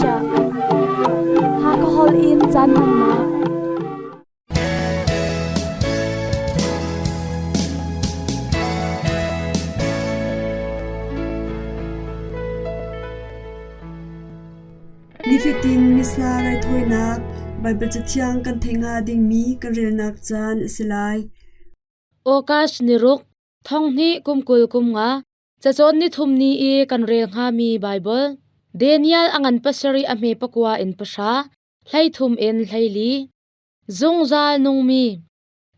chiah. Hakha holh in caan hmannak. Nifatin Missa raithawinak Baibal Cathiang kan theih hnga dingmi kan relnak caan a si lai. August ni ruk, thong hnih kum 20 kum nga, cacawn ni thum ni i kan rel hngami Baibal, Daniel a ngan pasarih a hme pakua in pahra, 13 in 14. Zungzal nungmi.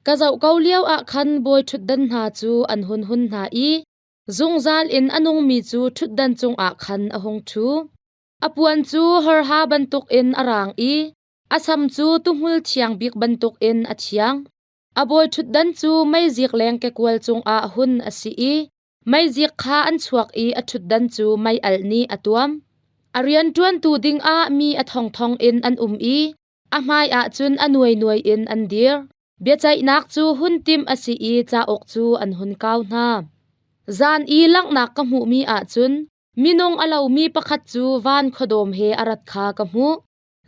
Ka zoh ko lio ah khan bawi ṭhutdan hna cu an hun hun hna i zungzal in a nungmi cu ṭhutdan cungah khan a hung ṭhu. A puan cu horha bantukin a rang i a sam cu tuhmul thiang bik bantukin a thiang. A bawi ṭhutdan cu meizik leng kekual cungah hun a si i meizik kha an chuak i a ṭhutdan cu meialh nih a tuam. A rianṭuantu dingah mi a thongthong in an um i a hmaiah cun a nuainuai in an dir. Biaceihnak cu hun timh a si i cauk cu an hun kau hna. Zan i langhnak ka hmuhmi ah cun minung a lomi pakhat cu van khuadawm he a rat kha ka hmuh.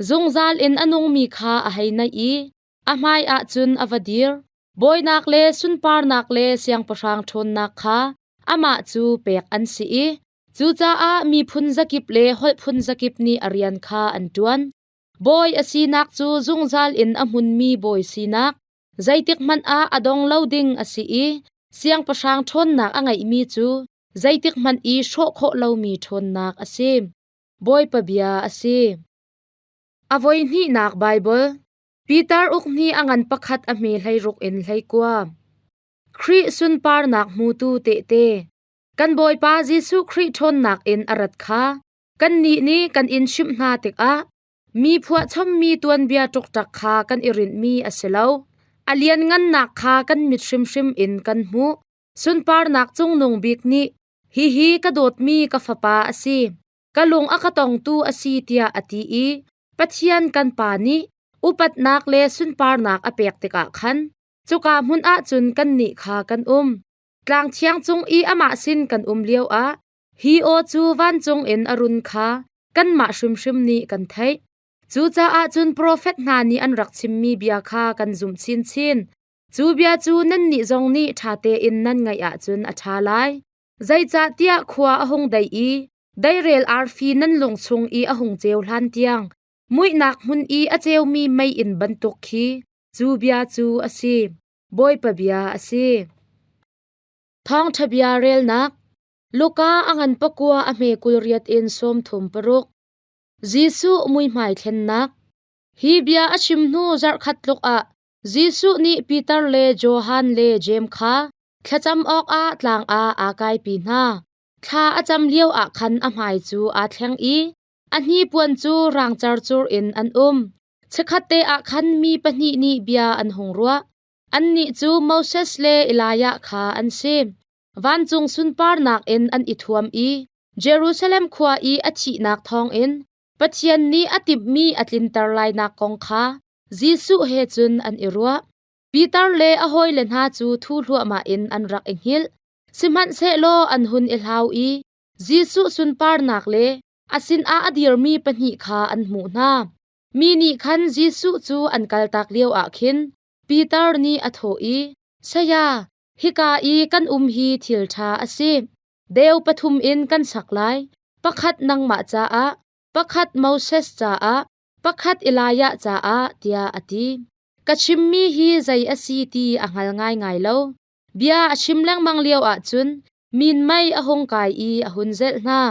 Zungzal in a nungmi kha a hei naih i a hmaiah cun a va dir. Bawinak le sunparnak le siangpahrang ṭhawnnak kha amah cu pek an si i cucaah miphun zakip le holh phun zakip nih a rian kha an ṭuan. Bawi a sinak cu zungzal in a hmunmi bawi sinak, zeitikhmanh ah a dong lo ding a si i siangpahrang ṭhawnnak a ngeihmi cu zeitikhmanh i hrawh khawh lomi ṭhawnnak a si. Bawipa bia a si. A voihnihnak Baibal Peter uk hni a ngan pakhat a hme 16 in 19. Khrih sunparnak hmutu tehte. Kan Bawipa Jesuh Khrih ṭhawnnak in a rat kha kannih nih kan in chimh hna tikah mi phuahchommi tuanbia ṭukṭak kha kan i rinhmi a si lo. A lianngannak kha kan mit hrimhrim in kan hmuh. Sunparnak cungnung bik nih hihi ka dawtmi ka fapa a si, ka lung a ka tongtu a si tiah a ti i Pathian kan Pa nih upatnak le sunparnak a pek tikah khan cuka hmun ah cun kannih kha kan um. Tlang thiang cung i amah sin kan um lioah hi aw cu vancung in a run kha kanmah hrimhrim nih kan theih. Cucaah cun profet hna nih an rak chimmi bia kha kan zumh chinchin. Cu bia cu nannih zong nih ṭha tein nan ngaih ahcun a ṭha lai. Zeicahtiah khua a hung dei i deirel arfi nan lung chung i a hung ceu hlan tiang muihnak hmun i a ceumi meiinn bantuk khi cu bia cu a si. Bawipa bia a si. Thawngṭha bia relnak Luka a ngan pakua a hme 28 in 36. Jesuh muihmai thlennak. Hi bia a chim hnu zarhkhat tluk ah Jesuh nih Peter le Johan le Jeim kha thlacam awkah tlang ah aa kaipi hna. Thla a cam lioah khan a hmai cu aa thleng i a hnipuan cu rang cercur in an um. Chikkhatte ah khan mi pahnih nih bia an hung ruah. Annih cu Moses le Elijah kha an si. Vancung sunparnak in an i thuam i Jerusalem khua i a thihnak thawngin Pathian nih a timhmi a tlinter lainak kong kha Jesuh he cun an i ruah. Peter le a hawile hna cu thu hluahmah in an rak i hngilh. Sihmanhsehlaw an hun i hlau i Jesuh sunparnak le a sinah a dirmi pahnih kha an hmuh hna. Mi nih khan Jesuh cu an kaltak lioah khin Peter nih a thawh i, Saya, hika i kan um hi thil ṭha a si. Deu pathum in kan sak lai, pakhat nangmah caah, pakhat Moses caah, pakhat Elijah caah, tiah a ti. Ka chimmi hi zei a si ti a hngal ngaingai lo. Bia a chim lengmang lioah cun minmei a hung kai i a hun zelh hna.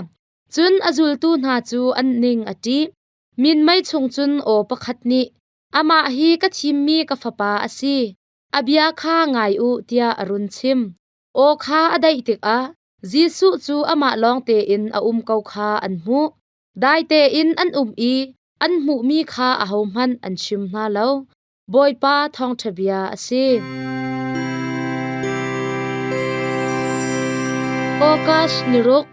Cun a zultu hna cu an ning a ṭih. Minmei chung cun aw pakhat nih, Amah hi ka thimmi ka fapa a si. A bia kha ngai u, tiah a run chim. Aw kha a daih tikah Jesuh cu amah lawng tein a um ko kha an hmuh. Dai tein an um i an hmuhmi kha ahohmanh an chim hna lo. Bawipa thawngṭha bia a si. August ni ruk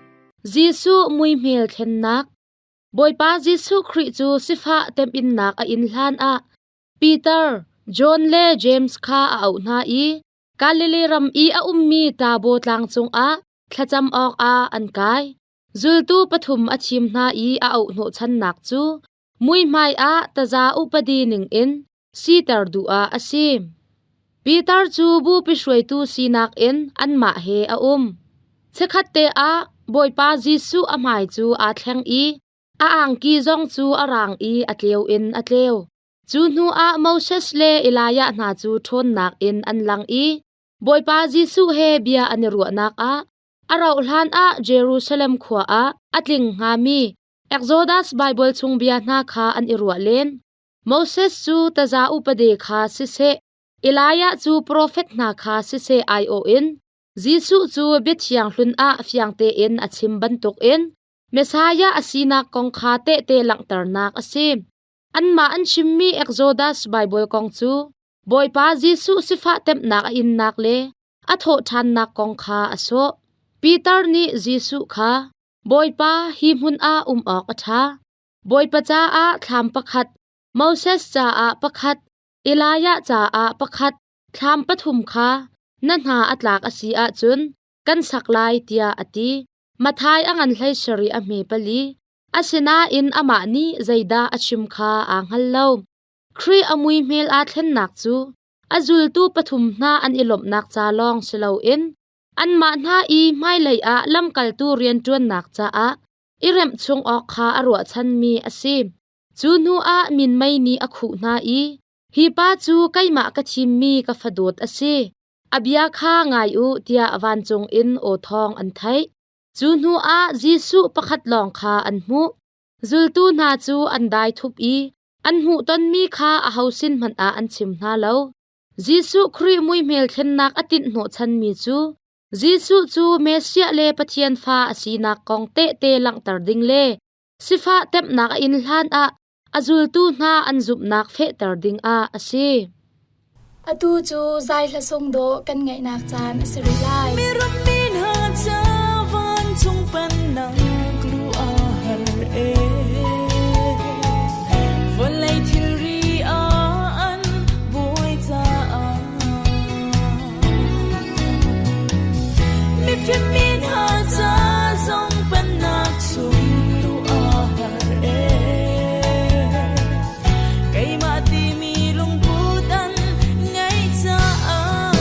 Jesuh muihmel thlennak Bawipa Jesuh Khrih cu sifah temhinnak a inn hlan ah Peter, John le James kha a auh hna i Galilee ram i a ummi Tabo tlang cungah thlacam awkah an kai. Zultu pathum a thim hna i a auh hnawhchannak cu muihmai ah taza upadi ningin siter duh ah a si. Peter cu bupi hruaitu sinak in anmah he a um. Chikkhatte ah Bawipa Jesuh a hmai cu aa thleng i a angki zong cu a rang i a tleu in a tleu. Cu hnuah Moses le Elijah hna cu ṭhawnnak in an lang i Bawipa Jesuh he bia an i ruahnak ah a rauhhlan ah Jerusalem khua ah a tling hngami Exodus Baibal chung bia hna kha an i ruah len. Moses cu taza upade kha siseh, Elijah cu profet hna kha siseh aiawh in Jesuh cu biathiang hlun ah fiang tein a chim bantukin Messiah a sinak kong kha tehte langhternak a si. Anmah an chimmi Exodus Baibal kong cu Bawipa Jesuh sifah temhnak a innak le a thawhṭhannak kong kha a sawh. Peter nih Jesuh kha, Bawipa, hi hmun ah um awk a ṭha. Bawipa caah thlam pakhat, Moses caah pakhat, Elijah caah pakhat, thlam pathum kha na hna a tlak a si ahcun kan sak lai tiah a ti. Matthai a ngan hlei sarih a hme pali. Asinain amah nih zeidah a chim kha aa hngal lo. Khrih a muihmel aa thlennak cu a zultu pathum hna an i lawmhnak ca lawng si loin anmah hna i hmailei ah lamkaltu rianṭuannak caah i remh chung awk kha a ruahchanmi a si. Cu hnuah minmei nih a khuh hna i, Hi pa cu keimah ka thimmi ka fadawt a si. A bia kha ngai u tiah vancung in aw thawng an theih. Cu hnuah Jesuh pakhat lawng kha an hmuh. Zultu hna cu an dai thup i an hmuhtonmi kha aho sin hmanh ah an chim hna lo. Jesuh Khrih muihmel thlennak a tinh hnawhchanmi cu Jesuh cu Messiah le Pathian fa a sinak kong tehte langhter ding le sifah temhnak a inn hlanah a zultu hna an zumhnak fehter dingah a si. Atu cu zai hla sung dawh kan ngaihnak caan a si rih lai. Mirum mi hna ca vancung pennak lu a har e. Vawlei thilri ah an buai caah mifim mi hna ca zong pennak chung lu a har e. Keimah timi lungput an ngeih caah.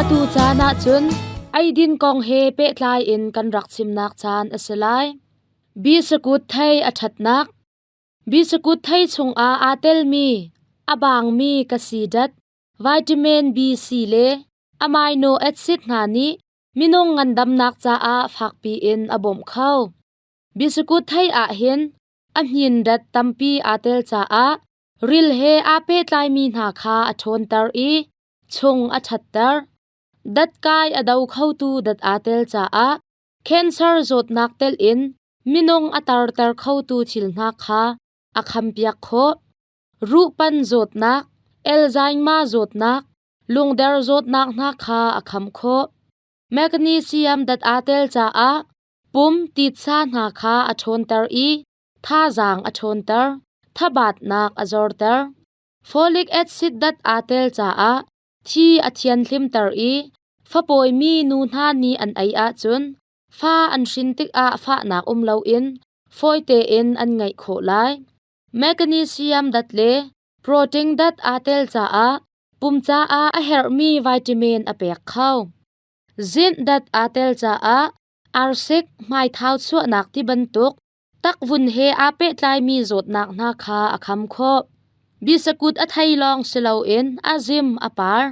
Atu caan ahcun eidin kong he pehtlai in kan rak chimnak caan a si lai. Bisakut thei a ṭhatnak. Bisakut thei chungah aa telmi, a baangmi kasi dat, vitamin B, C le amino acid hna nih minung ngandamnak caah fakpi in a bawmh kho. Bisakut thei ahhin a hnin dat tampi aa tel caah ril he aa pehtlaimi hna kha a ṭhawnter i chung a ṭhatter. Datkai a do khotu dat aa tel caah cancer zawtnak telh in minung a tarter khotu thil hna kha a khampiak khawh. Ruhpan zawtnak, Alzheimer zawtnak, lungder zawtnak hna kha a kham khawh. Magnesium dat aa tel caah pum titsa hna kha a ṭhawnter i thazaang a ṭhawnter, thabatnak a zorter. Folic acid dat aa tel caah thi a thianhlimter i fapawimi nu hna nih an ei ahcun fa an hrin tikah fahnak um loin fawi tein an ngeih khawh lai. Magnesium dat le protein dat aa tel caah pum caah a herhmi vitamin a pek kho. Zinc dat aa tel caah arsik hmaithau chuahnak ti bantuk takvun he aa pehtlaimi zawtnak hna kha a kham khawh. Bisakut a thei lawng si loin a zim a par.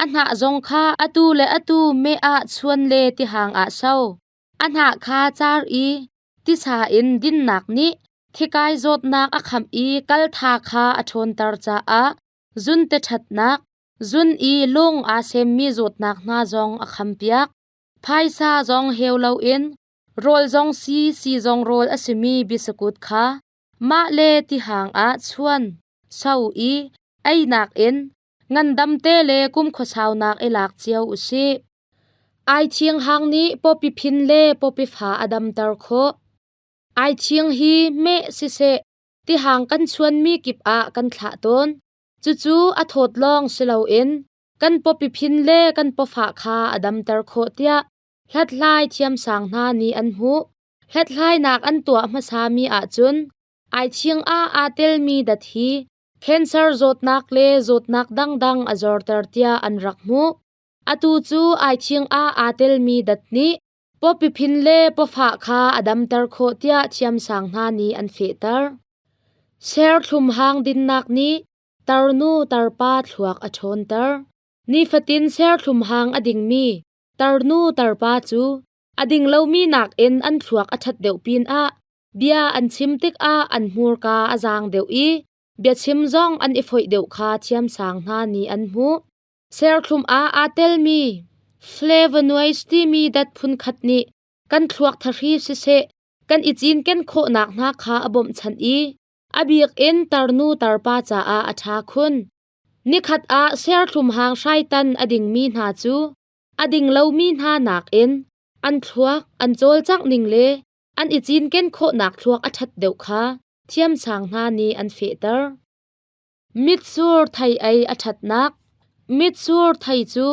A hnah zong kha atu le atu meh ah chuan le tihang ah so. A hnah kha car i tisa in dinnak nih thikai zawtnak a khamh i kaltha kha a ṭhawnter caah zunte ṭhatnak, zun i lung aa semmi zawtnak hna zong a khampiak. Phaisa zong heu loin rawl zong si si zong rawl a simi bisakut kha mah le tihang ah chuan, so i einak in ngandam te le kum khuasaunak i lak cio u sih. Aithiang hang nih pawpi phin le pawpi fa a damter khawh. Aithiang hi meh siseh, tihang kan chuanmi kip ah kan thlah tawn. Cucu a thawt lawng si loin kan pawpi phin le kan pawfah kha a damter khawh tiah hlathlai thiamsang hna nih an hmuh. Hlathlainak an tuah hmasami ahcun aithiang ah aa telmi dat hi cancer zawtnak le zawtnak dangdang a zorter tiah an rak hmuh. Atu cu aithiang ah aa telmi dat nih pawpi phin le pawfah kha a damter khawh tiah thiamsang hna nih an fehter. Serthlum hang dinnak nih tarnu tarpa thluak a ṭhawnter. Nifatin serthlum hang a dingmi tarnu tarpa cu a ding lomi nakin an thluak a ṭhat deuh pinah bia an chim tikah an hmurka a zaang deuh i biachim zong an i foih deuh kha thiamsang hna nih an hmuh. Serthlum ah aa telmi flavonoids timi dat phunkhat nih kan thluak thahri siseh kan i cinken khawhnak hna kha a bawmhchanh i a bik in tarnu tarpa caah a ṭha khun. Nikhat ah serthlum hang hrai tan a dingmi hna cu a ding lomi hna nakin an thluak an cawlcangh ning le an i cinken khawhnak thluak a ṭhat deuh kha thiamsang hna nih an fehter. Mitsur thei ei a ṭhatnak. Mitsur thei cu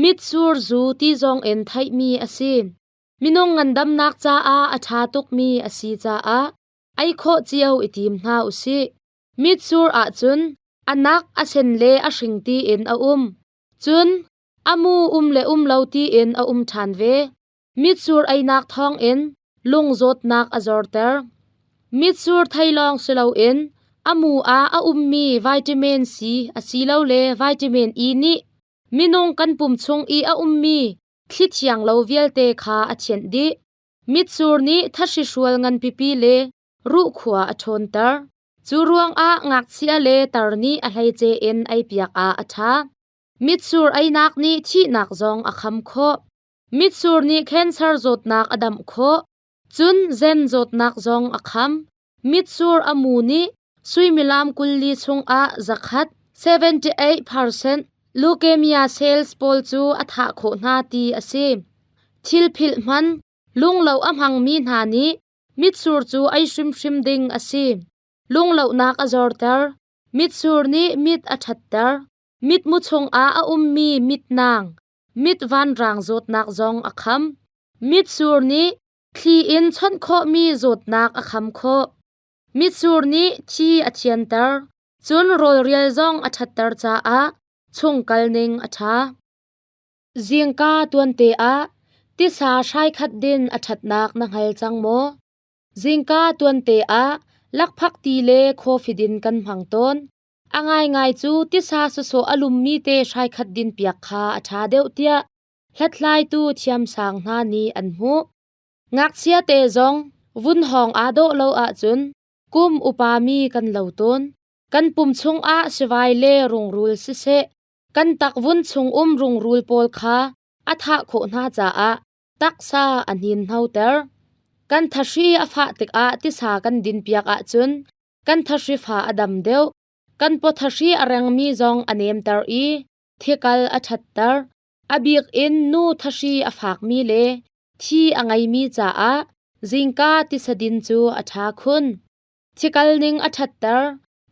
mitsur zu ti zong in theihmi a si. Minung ngandamnak caah a ṭha tukmi a si caah ei khawh cio i tim hna u sih. Mitsur ahcun a nak, a sen le a hring tiin a um. Cun a mu um le um lo tiin a um ṭhan ve. Mitsur einak thawngin lung zawtnak a zorter. Mitsur thei lawng si loin a mu ah a ummi vitamin C asilole vitamin E nih minung kan pum chung i a ummi thli thiang lo vialte kha a thianh dih. Mitsur nih thahri hrual nganpipi le ruhkhua a ṭhawnter. Cu ruangah ngakchia le tar nih a hleice in eipiak ah a ṭha. Mitsur einak nih thihnak zong a kham khawh. Mitsur nih cancer zawtnak a damh khawh. Cun zen zawtnak zong a kham. Mitsur a mu nih suimilam 40 chungah zakhat 78% leukemia cells pawl cu a thah khawh hna ti a si. Thil philh hman, lunglo a hmangmi hna nih mitsur cu ei hrimhrim ding a si. Lunglohnak a zorter. Mitsur nih mit a ṭhatter. Mitmu chungah a ummi mitnang, mit vanrang zawtnak zong a kham. Mitsur nih thli in chawnh khawhmi zawtnak a kham khawh. Mitsur nih thi a thianter, cun rawlrial zong a ṭhatter caah chungkal ning a ṭha. Zingka tuante ah tisa hrai khat din a ṭhatnak na hngal cang maw? Zingka tuante ah lakphak ti le coffee din kan hmang tawn. A ngaingai cu tisa sawsawh a lummi te hrai khat din piak kha a ṭha deuh tiah hlathlaitu thiamsang hna nih an hmuh. Ngakchia te zong vunhawng aa dawh lo ahcun kum upa mi kan lo tawn. Kan pum chungah sivai le rungrul siseh, kan takvun chung um rungrul pawl kha a thah khawh hna caah taksa a hninhnoter. Kan thahri a fah tikah tisa kan dinpiak ahcun kan thahri fa a dam deuh. Kan paw thahri a rengmi zong a nemter i thikal a ṭhatter. A bik in nu thahri a fakmi le thi a ngeimi caah zingka tisadin cu a ṭha khun. Thikal ning a ṭhatter.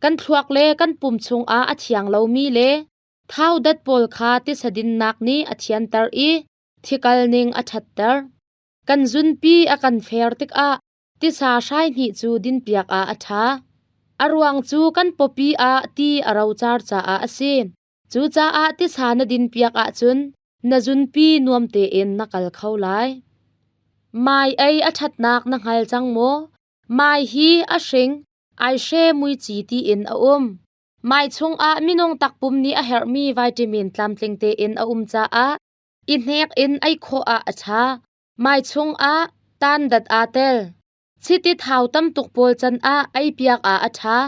Kan thluak le kan pum chungah a thiang lomi le thau dat pawl kha tisadinnak nih a thianter i thikal ning a ṭhatter. Kan zunpi a kan fer tikah tisa hrai hnih cu dinpiak ah a ṭha. A ruang cu kan pawpi ah ti a rocar caah a si. Cucaah tisa na dinpiak ahcun na zunpi nuam tein na kal kho lai. Mai ei a ṭhatnak na hngal cang maw? Mai hi a hring, aihre muici tiin a um. Mai chungah minung takpum nih a herhmi vitamin tlamtling tein a um caah i hnek in ei khawh ah a ṭha. Mai chungah tandat aa tel. Chiti thau tam tuk pawl can ah ei piak ah a ṭha.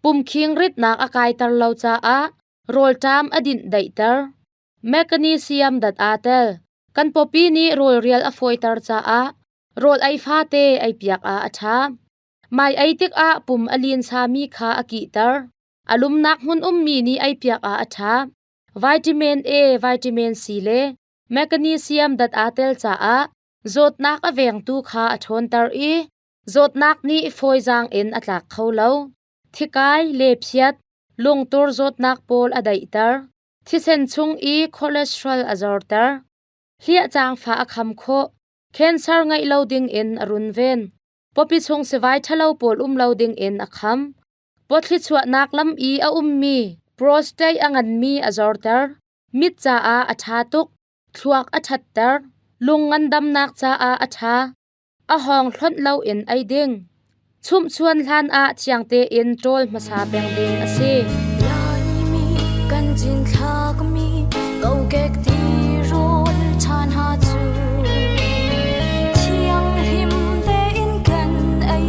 Pumkhing ritnak a kaiter lo caah rawlṭam a dinh daihter. Magnesium dat aa tel. Kan pawpi nih rawlrial a fawiter caah rawl ei fate ei piak ah a ṭha. Mai ei tikah pum a linsami kha a kihter. A lumnak hmun ummi nih ei piak ah a ṭha. Vitamin A, vitamin C le magnesium dat aa tel caah zawtnak a vengtu kha a ṭhawnter i zawtnak nih fawizaang in a tlak kho lo. Thikai, lephiat, lungtur zawtnak pawl a daihter. Thisen chung i cholesterol a zorter. Hliahcaang fa a kham khawh. Cancer ngeih lo ding in a runven. Pawpi chung sivai ṭhalo pawl um lo ding in a kham. Pawthli chuahnak lam i a ummi prostate a nganmi a zorter. Mit caah a ṭha tuk. Thluak a ṭhatter. Lung ngandamnak caah a ṭha. A hawng hlonh loin ei ding. Chumhchuan hlan ah thiang tein ṭawl hmasa peng ding a si. Laimi kan cinthlakmi kokek tirawl ṭhan ha cu thianghlim tein kan ei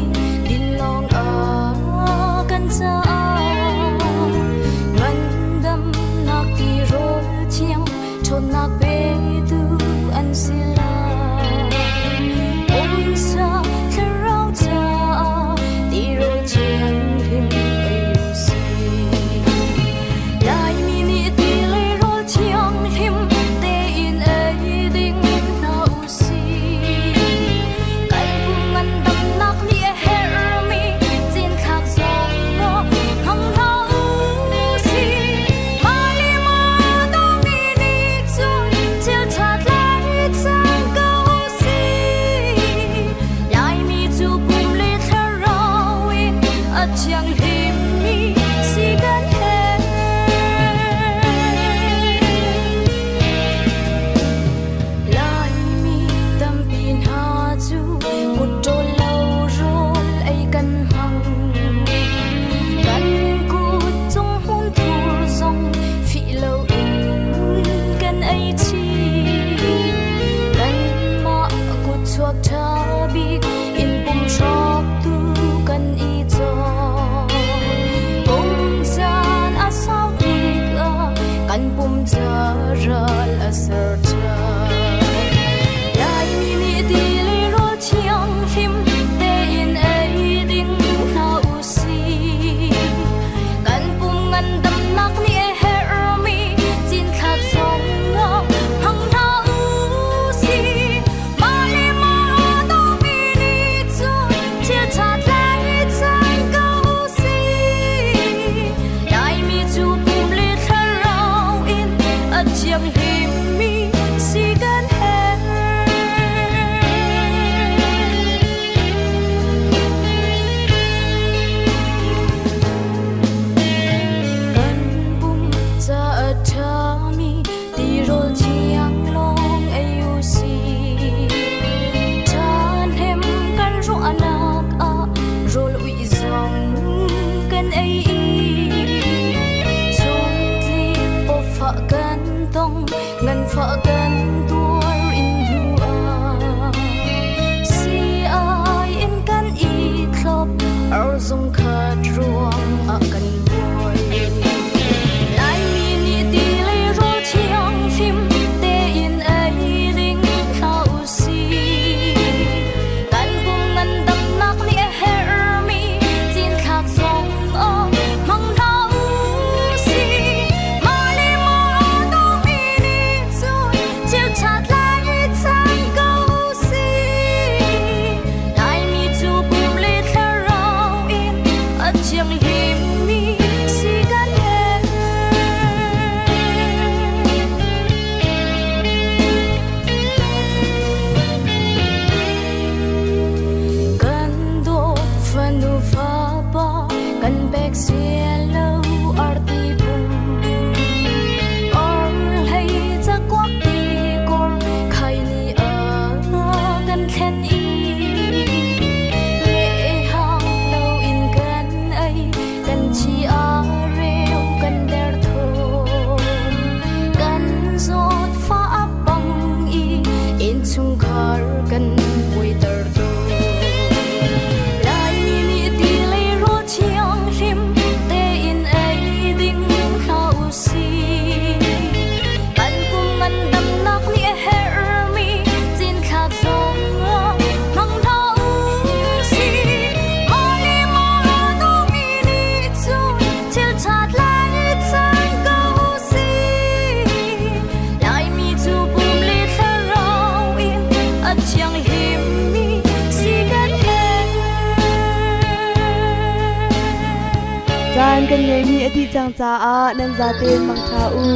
din lawng ah kan caah ngandamnak tirawl thiang ṭhawnnak petu an si lai. Pumsa thlarau caah tirawl thianghlim ei u sih. Laimi nih ti le rawl thianghlim Sifah kan tuar in hnu ah Si-ai in kan i thlop Ar zung khat ruang ah kan buai Laimi nih ti le rawl thianghlim tein ei ding hlah usih. Kan pum ngandamnak nih a herhmi cinthlak zong ah hmang hlah usih. Mah le mah aa dawmi nih cun thilṭha tlai cang ko usih. Laimi cu pum le thlarau in a thianghlimmi si kan herh. Kan dawt fanu fapa kan pek sia lo arti pum Ar hlei cakuak ti kor khai ni a kan thlen i Mehhang loin kan ei kan thi a reu kan derthawm Kan zawtfah a pang i innchungkhar kan buaiter tawn. Laimi nih ti le rawl thianghlim tein ei ding hlah usih. Kan pum ngandamnak nih a herhmi cinthlak zong ah hmang hlah usih. Mah le mah aa dawmi nih cun thilṭha tlai cang ko usih. Laimi cu pum le thlarau in a thianghlimmi si kan herh. Caan kan ngeihmi a dih cang caah nan zaten mangṭha u.